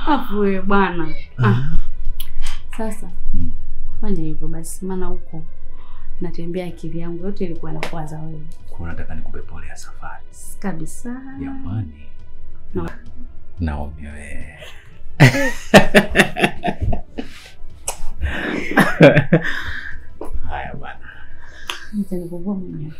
Afu wewe bwana. Sasa fanya hivyo basi, maana huko natembea akili yangu yote ilikuwa inakuwaza wewe. Kwa nataka nikupe pole ya safari. Kabisa. Jamani. No. Naomi wewe. Haya bwana. Nitakuwa mwenyewe.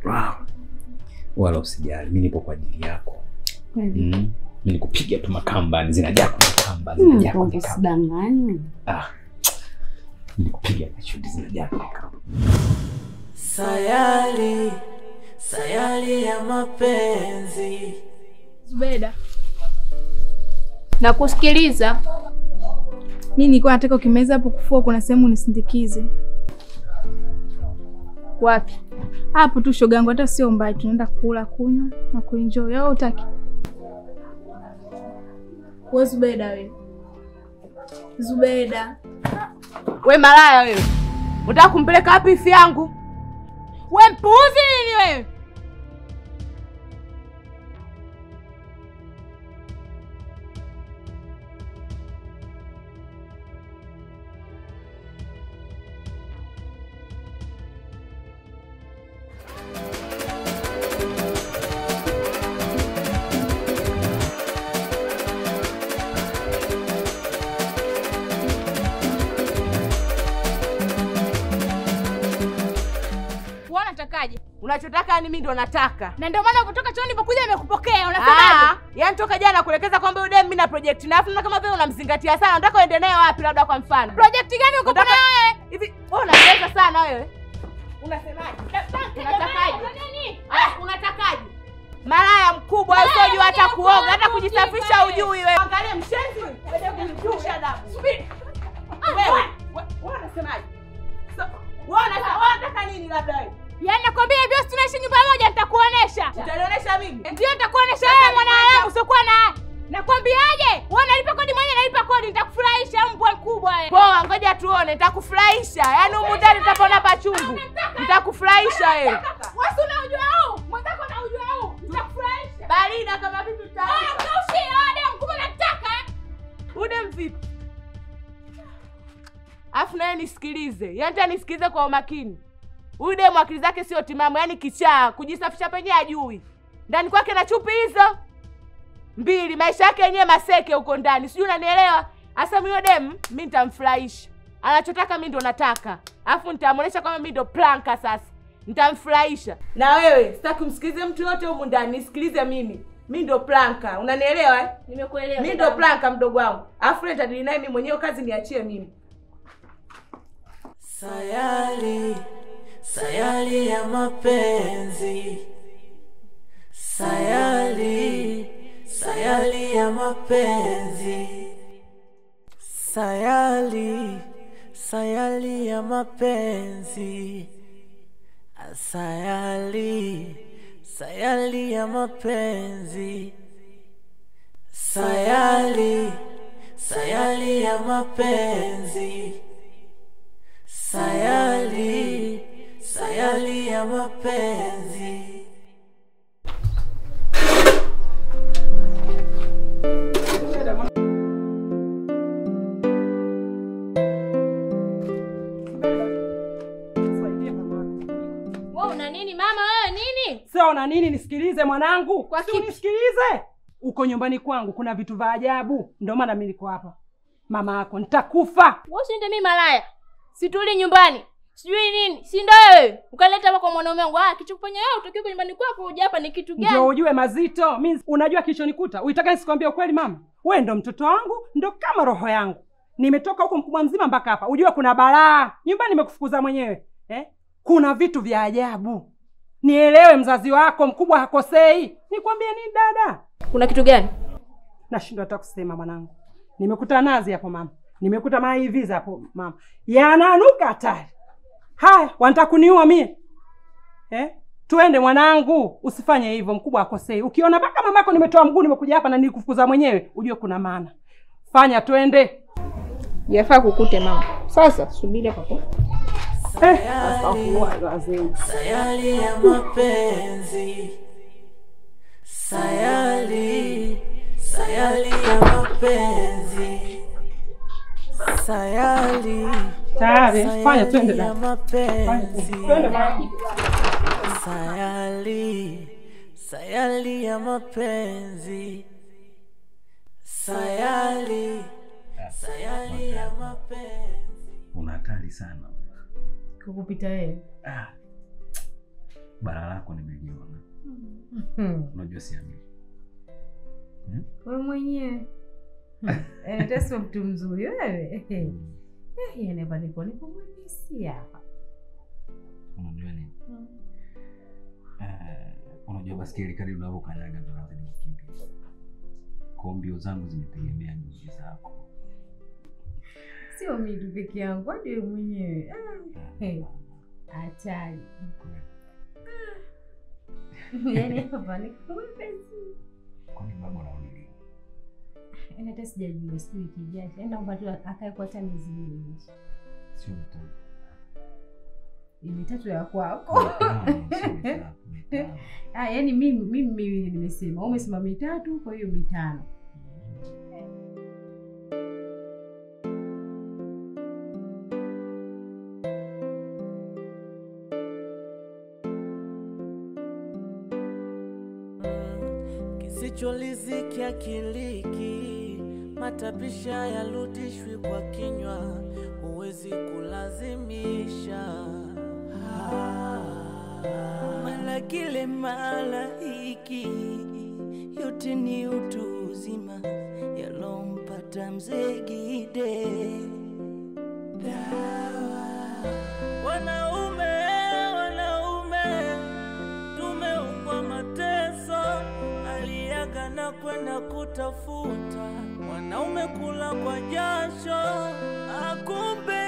Wow. Wala usijali, mimi nipo kwa ajili yako. Kweli. Mimi nikupiga tu makamba, zinajaa kwa kamba, zinajaa kwa kamba. Usidanganye. Nikupiga mashuti zinajaa kwa kamba. Sayari, sayari ya mapenzi. Zubeda. Nakusikiliza. Mimi nilikuwa nataka ukimeza hapo kufua kuna sehemu nisindikize. Wapi? Hapo tu shogangu, hata sio mbali, tunaenda kula, kunywa na kuenjoy. Wewe hutaki? Wewe Zubeda wewe. Zubeda. Wewe malaya wewe. Unataka kumpeleka wapi ifi yangu? Wewe mpuuzi nini wewe? Unachotaka ni mimi ndo nataka. Na ndio maana kutoka chooni nilipokuja nimekupokea. Unasemaje? Yaani toka jana kuelekeza kwamba yule mimi na project na afu kama vile unamzingatia sana. Unataka uende naye wapi labda kwa mfano? Project gani uko nayo wewe? Hivi wewe unacheza sana wewe. Unasemaje? Unatakaje? Nini? Unatakaje? Malaya mkubwa wewe, usijui hata kuoga, hata kujisafisha hujui wewe. Angalia mshenzi wewe. Baada kumshusha adabu. Subiri. Wewe, wewe unasemaje? Wewe unataka nini labda wewe? Yaani nakwambia hivyo, si tunaishi nyumba moja, nitakuonesha. Utanionyesha mimi? Ndio nitakuonesha wewe mwanadamu usiokuwa na. Nakwambiaje? Wewe unalipa kodi mwenyewe, nalipa kodi, nitakufurahisha mbwa mkubwa wewe. Poa, ngoja tuone, nitakufurahisha. Yaani humu ndani nitapona pachungu. Nitakufurahisha wewe. Wewe si unaujua huu? Mwenzako anaujua huu. Nitakufurahisha. Barida kama vipi utaanza? Kaushi, ada mkubwa nataka. Ude mvipi? Afu naye nisikilize. Yaani nisikilize kwa umakini. Huyu demu akili zake sio timamu, yani kichaa, kujisafisha penyewe hajui. Ndani kwake na chupi hizo mbili, maisha yake yenyewe maseke huko ndani. Sijui unanielewa? Asa huyo demu mimi nitamfurahisha. Anachotaka mimi ndo nataka. Alafu nitamuonesha kama mimi ndo planka sasa. Nitamfurahisha. Na wewe sitaki umsikilize mtu yote humu ndani, nisikilize mimi. Mimi ndo planka. Unanielewa eh? Nimekuelewa. Mimi ndo planka mdogo wangu. Alafu nitadili naye mimi mwenyewe, kazi niachie mimi. Sayari, sayari ya mapenzi. Sayari, sayari ya mapenzi. Sayari, sayari ya mapenzi. Sayari, sayari ya mapenzi. Sayari, sayari ya mapenzi. Sayari, sayari ya mapenzi. Wewe una nini mama wewe nini? Sio una nini, nisikilize mwanangu. Kwa si unisikilize? Uko nyumbani kwangu kuna vitu vya ajabu. Ndio maana mimi niko hapa. Mama yako nitakufa. Wewe usiende mimi malaya. Situli nyumbani. Sijui nini. Si ndio wewe? Ukaleta hapa kwa mwanaume wangu. Kichokufanya wewe utoke kwa nyumbani kwako uje hapa ni kitu gani? Ndio ujue mazito. Mimi unajua kilichonikuta. Uitaka nisikwambie ukweli mama? Wewe ndio mtoto wangu, ndio kama roho yangu. Nimetoka huko mkubwa mzima mpaka hapa. Ujue kuna balaa. Nyumbani nimekufukuza mwenyewe. Eh? Kuna vitu vya ajabu. Nielewe mzazi wako mkubwa hakosei. Nikwambie nini dada? Kuna kitu gani? Nashindwa hata kusema mwanangu. Nimekuta nazi hapo mama. Nimekuta maivi hapo mama. Yananuka hatari. Haya, wanataka kuniua mie. Eh? Tuende mwanangu, usifanye hivyo, mkubwa akosei. Ukiona mpaka mamako nimetoa mguu nimekuja hapa na nilikufukuza mwenyewe, ujue kuna maana. Fanya tuende. Yafaa kukute mama. Sasa subiri hapo. Sayari ya mapenzi. mapenzi. Sayari, tayari, fanya twende ya dada. Mapenzi. Twende mama. Sayari, sayari ya mapenzi. Sayari, sayari ya mapenzi. Una hatari sana. Kukupita wewe. Ah. Bara lako nimeliona. Unajua siamini. Wewe mwenyewe. Sio mtu mzuri wewe. Yaani hapa niko mwepesi hapa. Unajua nini? Unajua baskeli kadri unavyokanyaga ndio unazidi kukimbia. Kwa mbio zangu zimetegemea juhudi zako. Sio mimi tu peke yangu, hadi wewe mwenyewe. Hatari. Yaani hapa niko mwepesi. Kwani baba anarudi lini? Yaani hata sijajua, sijui wiki ijayo. Yaani naomba tu akae kwa hata miezi miwili. Sio mitatu. Ni mitatu ya kwako. Mitano, sio mitatu, mitano. Yaani mimi miwili nimesema. Wewe umesema mitatu, kwa hiyo mitano. Kisicho akiliki, matapisha yarudishwi kwa kinywa, huwezi kulazimisha. Mala kile mala hiki, yote ni utu uzima, yalompata mzee Gide. Dawa. Wanaume, wanaume, tumeumbwa mateso, aliaga na kwenda kutafuta, wanaume kula kwa jasho. Akumbe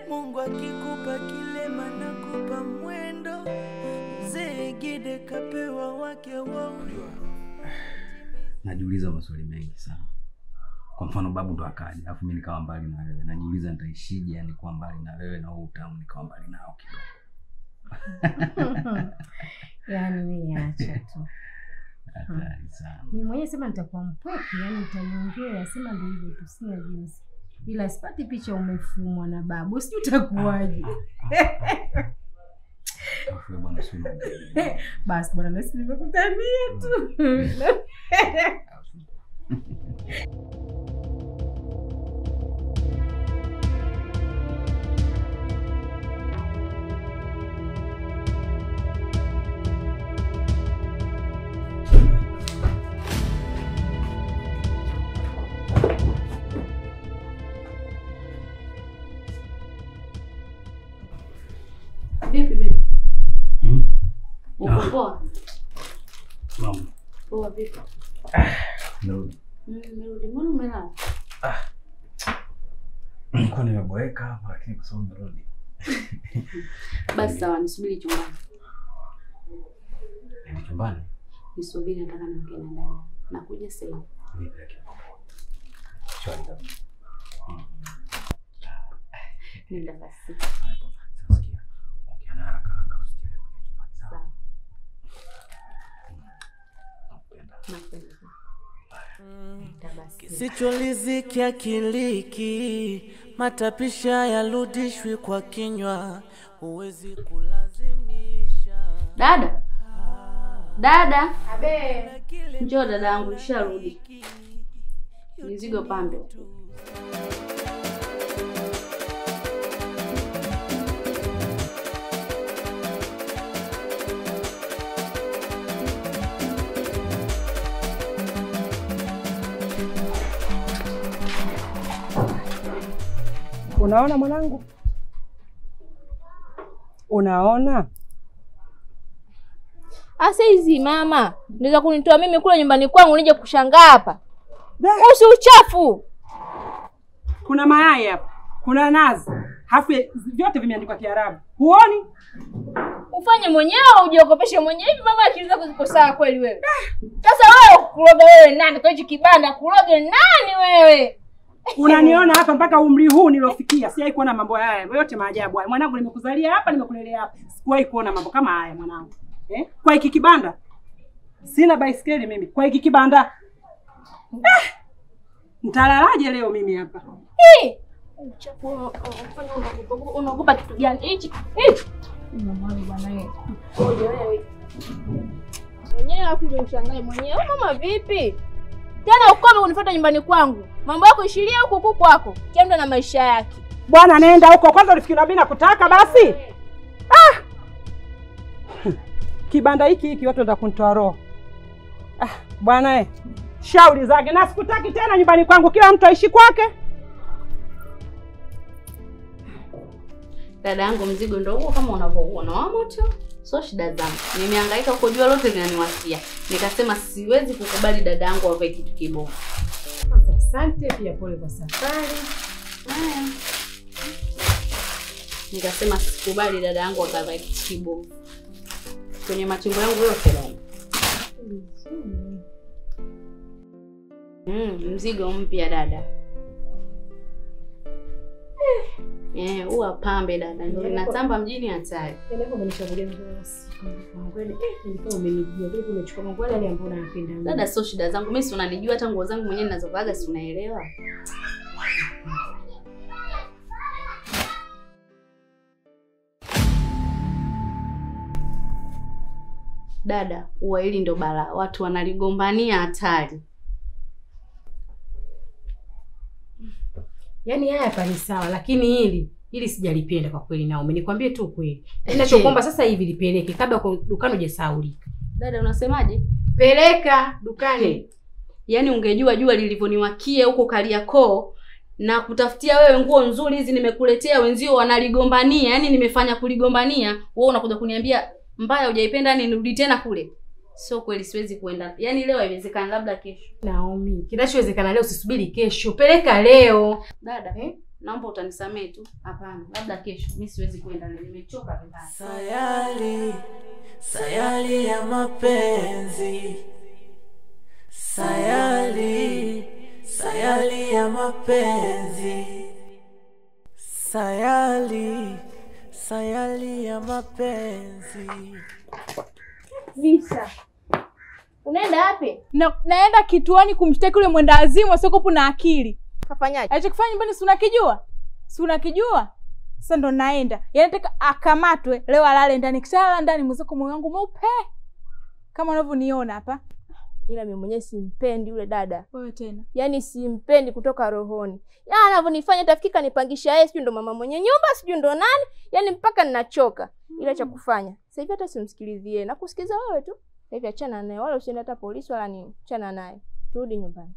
Mungu akikupa kilema na kupa mwendo, mzee Gide kapewa wake wawili. Najiuliza maswali mengi sana. Kwa mfano babu ndo akaja, alafu mimi nikawa mbali na wewe. Najiuliza nitaishije yani kuwa mbali na wewe na huu utamu nikawa mbali nao kidogo. Yaani mimi acha tu. Hatari sana. Mimi mwenyewe sema nitakuwa mpweke, yani nitaiongea, sema ndio hivyo tu, sina jinsi. Ila sipati picha umefumwa na babu, sijui utakuwaje. Afu bwana sio. Basi bwana mimi nimekutania tu. Vipi baby? Uko poa? Mama. Poa vipi? Narudi. Nimerudi. Mbona umelala? Nilikuwa nimeboeka hapa lakini kwa sababu nimerudi. Basi sawa, nisubiri chumbani. Ni chumbani? Nisubiri, nataka niongee na dada. Nakuja sasa hivi. Vipi lakini? Shwari kabisa. Nenda basi. Sasa sikia. Ongea na haraka haraka usichelewe kwenye chumbani, sawa? Sawa. Nakupenda. Kisicho akiliki, matapisha yarudishwi kwa kinywa, huwezi kulazimisha. Dada. Dada. Abe. Njoo dada yangu, nisharudi. Mizigo pambe. Unaona mwanangu? Unaona? Asa hizi mama, unaweza kunitoa mimi kule nyumbani kwangu nije kushangaa hapa. Usi uchafu. Kuna mayai hapa, kuna nazi. Hafu vyote vimeandikwa Kiarabu. Huoni? Ufanye mwenyewe ujiokopeshe mwenyewe. Hivi mama akili zako ziko sawa kweli wewe? Sasa wewe kuroga wewe nani? Kwa hichi kibanda kuroge nani wewe? Unaniona hapa mpaka umri huu nilofikia, sijawahi kuona mambo haya yote maajabu haya. Mwanangu nimekuzalia hapa, nimekulelea hapa. Sikuwahi kuona mambo kama haya mwanangu. Kwa hiki kibanda. Sina baiskeli mimi. Kwa hiki kibanda. Nitalalaje leo mimi hapa? Eh! Uchafu unafanya unaogopa kitu gani? Hichi. Hichi. Mama bwana wewe. Ngoja wewe. Mwenyewe hakuja ushangae mwenyewe. Mama vipi? Tena ukome unifuata nyumbani kwangu. Mambo yako ishiria huko huko kwako. Kila mtu na maisha yake. Bwana nenda huko kwanza, ulifikiri mimi nakutaka basi? Ah! Kibanda hiki hiki watu wanataka kunitoa roho. Ah, bwana eh. Shauri zake na sikutaki tena nyumbani kwangu, kila mtu aishi kwake. Dada yangu mzigo ndio huo kama unavyoona wa moto. Sio shida zangu. Nimehangaika huko jua lote linaniwasia. Nikasema siwezi kukubali dada yangu avae kitu kibovu. Asante pia, pole kwa safari. Haya. Nikasema sikubali dada yangu akavae kitu kibovu. Kwenye machungu yangu yote leo. Mzigo mpya dada. Huwa pambe dada, ndio linatamba mjini hatari. Yaani hapo umenichagulia nguo siku. Kweli nilikuwa umenijua, kweli umechukua nguo yale ambayo unayapenda. Dada sio shida zangu, mimi si unanijua hata nguo zangu mwenyewe ninazovaaga si unaelewa. Dada, huwa hili ndo balaa, watu wanaligombania hatari. Yaani haya hapa ni sawa, lakini hili sijalipenda kwa kweli Naomi. Nikwambie tu kweli. Ninachokuomba sasa hivi lipeleke kabla kwa dukani hujasahaulika. Dada unasemaje? Peleka dukani. Yaani ungejua jua lilivyoniwakia huko Kariakoo na kutafutia wewe nguo nzuri hizi nimekuletea, wenzio wanaligombania. Yaani nimefanya kuligombania, wewe unakuja kuniambia mbaya hujaipenda, nirudi tena kule. Sio kweli, siwezi kuenda. Yaani leo haiwezekani, labda kesho. Naomi, kinachowezekana leo usisubiri kesho. Peleka leo. Dada, naomba utanisamee tu. Hapana, labda kesho. Mimi siwezi kuenda leo, nimechoka vibaya. Sayari, sayari ya mapenzi. Sayari, sayari ya mapenzi. Sayari, sayari ya mapenzi. Visa. Unaenda wapi? Na, naenda kituoni kumshtaki yule mwenda azimu asiokuwa na akili. Kafanyaje? Alichokifanya nyumbani si unakijua? Si unakijua? Sasa ndo naenda. Yaani nataka akamatwe leo alale ndani. Kisha ndani mzee moyo wangu mweupe. Kama unavyoniona hapa. Ila mimi mwenyewe simpendi yule dada. Wewe tena. Yaani simpendi kutoka rohoni. Yaani anavyonifanya tafikika nipangisha yeye, sijui ndo mama mwenye nyumba, sijui ndo nani. Yaani mpaka ninachoka. Ila cha kufanya sasa hivi hata simsikilizie na kusikiza wewe tu. Sasa hivi achana naye, wala usiende hata polisi wala nini. Achana naye. Turudi nyumbani.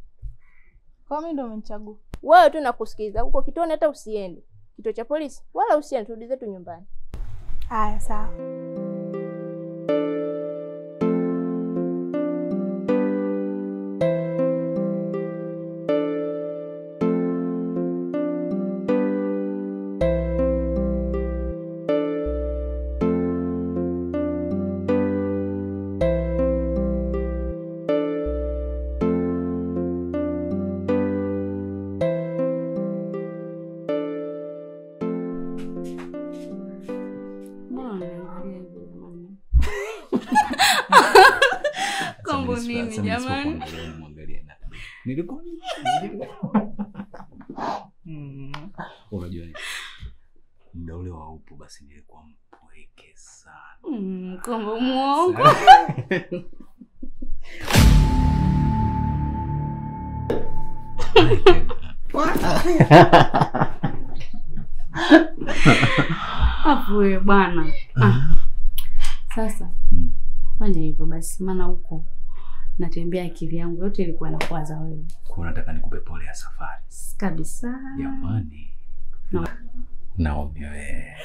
Kwa mimi ndo umenichagua. Wewe tu nakusikiza. Huko kituoni hata usiende. Kituo cha polisi wala usiende, turudi zetu nyumbani. Haya sawa. Kombo nini jamani? Nilikuwa unajua muda ule wa upo basi nilikuwa mpweke sana. Kombo muongo. Afu wewe bwana. Sasa fanya hivyo basi, maana huko natembea akili yangu yote ilikuwa inakuwaza wewe. Kwa nataka nikupe pole ya safari. Kabisa. Jamani. No. Naomi wewe.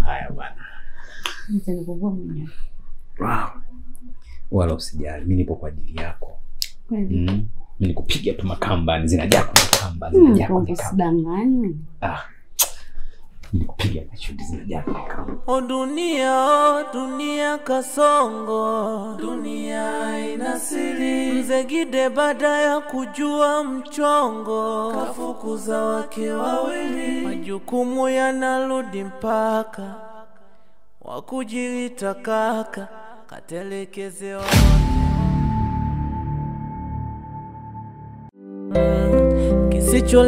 Haya bwana. Nitakuwa mwenyewe. Wow. Wala usijali, mimi nipo kwa ajili yako. Kweli. Mimi nikupiga tu makamba, zinajaa kwa makamba, zinajaa kwa makamba. Usidanganywe. Nikupiga mashuti zinajaa kwa makamba. O dunia, dunia kasongo, dunia ina siri. Mzee Gide baada ya kujua mchongo, kafukuza wake wawili. Majukumu yanarudi mpaka wakujiita kaka, Katelekezewa. Kisicho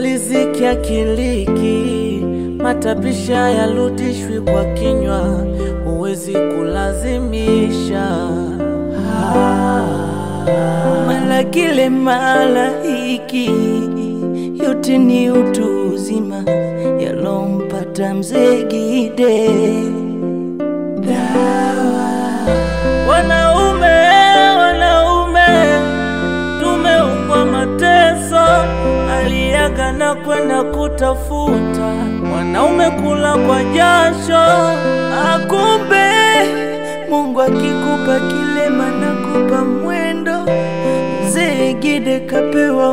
akiliki, matapisha yarudishwi kwa kinywa, huwezi kulazimisha. Mala kile mala hiki, yote ni utu uzima yalompata Mzee Gide. Wanaume, wanaume tumeumbwa mateso, aliaga na kwenda kutafuta wanaume kula kwa jasho. Akumbe Mungu akikupa kilema na kupa mwendo, Mzee Gide kapewa